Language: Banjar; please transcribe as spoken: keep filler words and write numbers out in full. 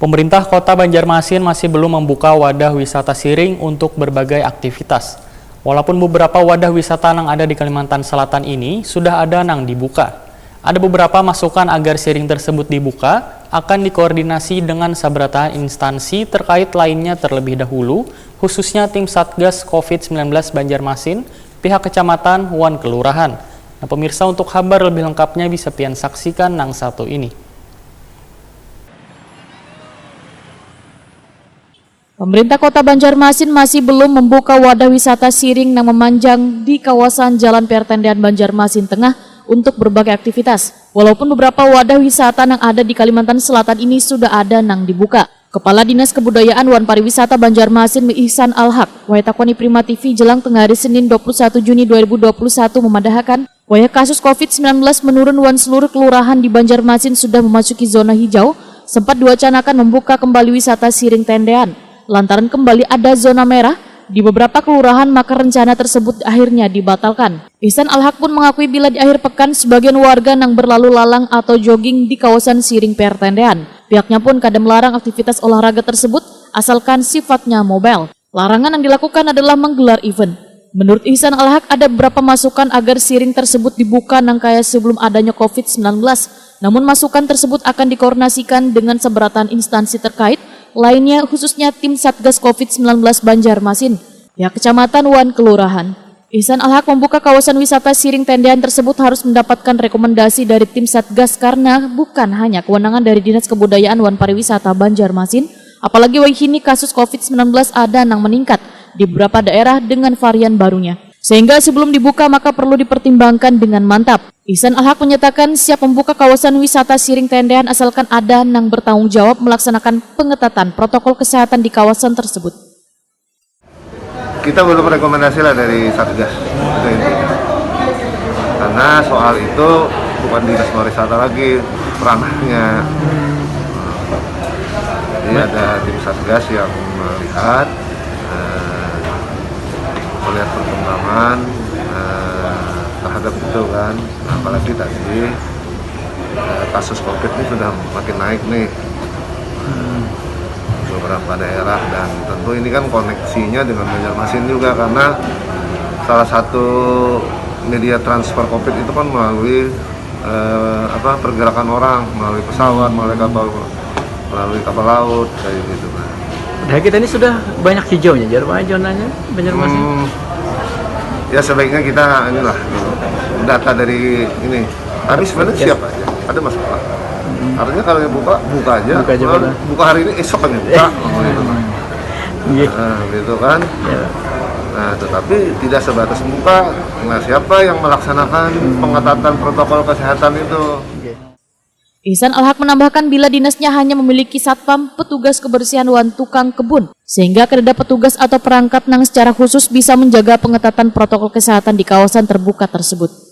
Pemerintah Kota Banjarmasin masih belum membuka wadah wisata Siring untuk berbagai aktivitas. Walaupun beberapa wadah wisata yang ada di Kalimantan Selatan ini sudah ada yang dibuka. Ada beberapa masukan agar Siring tersebut dibuka akan dikoordinasi dengan sabarataan instansi terkait lainnya terlebih dahulu, khususnya tim Satgas covid sembilan belas Banjarmasin, pihak kecamatan, wan kelurahan. Nah, pemirsa, untuk kabar lebih lengkapnya bisa pian saksikan nang satu ini. Pemerintah Kota Banjarmasin masih belum membuka wadah wisata Siring yang memanjang di kawasan Jalan Pertendean Banjarmasin Tengah untuk berbagai aktivitas. Walaupun beberapa wadah wisata yang ada di Kalimantan Selatan ini sudah ada yang dibuka. Kepala Dinas Kebudayaan wan Pariwisata Banjarmasin, Ihsan Alhak, wayah takoni Prima T V jelang tengah hari Senin dua puluh satu Juni dua ribu dua puluh satu memadahakan, wayah kasus covid sembilan belas menurun wan seluruh kelurahan di Banjarmasin sudah memasuki zona hijau, sempat diwacanakan membuka kembali wisata Siring Tendean. Lantaran kembali ada zona merah di beberapa kelurahan, maka rencana tersebut akhirnya dibatalkan. Ihsan Alhak pun mengakui bila di akhir pekan sebagian warga yang berlalu lalang atau jogging di kawasan Siring Pertendean. Pihaknya pun kada melarang aktivitas olahraga tersebut asalkan sifatnya mobile. Larangan yang dilakukan adalah menggelar event. Menurut Ihsan Alhak, ada beberapa masukan agar Siring tersebut dibuka nang kaya sebelum adanya covid sembilan belas. Namun masukan tersebut akan dikoordinasikan dengan sabarataan instansi terkait lainnya, khususnya tim Satgas covid sembilan belas Banjarmasin, pihak kecamatan wan kelurahan. Ihsan Alhak membuka kawasan wisata Siring Tendean tersebut harus mendapatkan rekomendasi dari tim Satgas karena bukan hanya kewenangan dari Dinas Kebudayaan wan Pariwisata Banjarmasin, apalagi wayah ini kasus covid sembilan belas ada nang meningkat di beberapa daerah dengan varian barunya. Sehingga sebelum dibuka maka perlu dipertimbangkan dengan mantap. Ihsan Alhak menyatakan siap membuka kawasan wisata Siring Tendean asalkan ada nang bertanggung jawab melaksanakan pengetatan protokol kesehatan di kawasan tersebut. Kita belum rekomendasi lah dari Satgas, itu intinya. Karena soal itu bukan dinas pariwisata lagi ranahnya. Jadi ada tim Satgas yang melihat, eh, melihat perkembangan, eh, terhadap itu kan. Nah, apalagi tadi, eh, kasus covid ini sudah makin naik nih. Beberapa daerah, dan tentu ini kan koneksinya dengan Banjarmasin juga karena salah satu media transfer covid itu kan melalui, eh, apa, pergerakan orang, melalui pesawat, melalui kapal, melalui kapal laut kayak gitu kan. Nah, kita ini sudah banyak hijaunya, jar, mana zonanya Banjarmasin? Hmm, ya sebaiknya kita inilah data dari ini. Tapi sebenarnya siap aja, ada masalah. Hmm. Artinya kalau buka, buka aja. Buka aja, buka hari ini, esok kami buka. Hmm. Iya. Nah, gitu kan. Ya. Nah, tetapi tidak sebatas buka. Nah, siapa yang melaksanakan hmm. pengetatan protokol kesehatan itu? Ihsan Alhak menambahkan bila dinasnya hanya memiliki satpam, petugas kebersihan wan tukang kebun, sehingga kada ada petugas atau perangkat nang secara khusus bisa menjaga pengetatan protokol kesehatan di kawasan terbuka tersebut.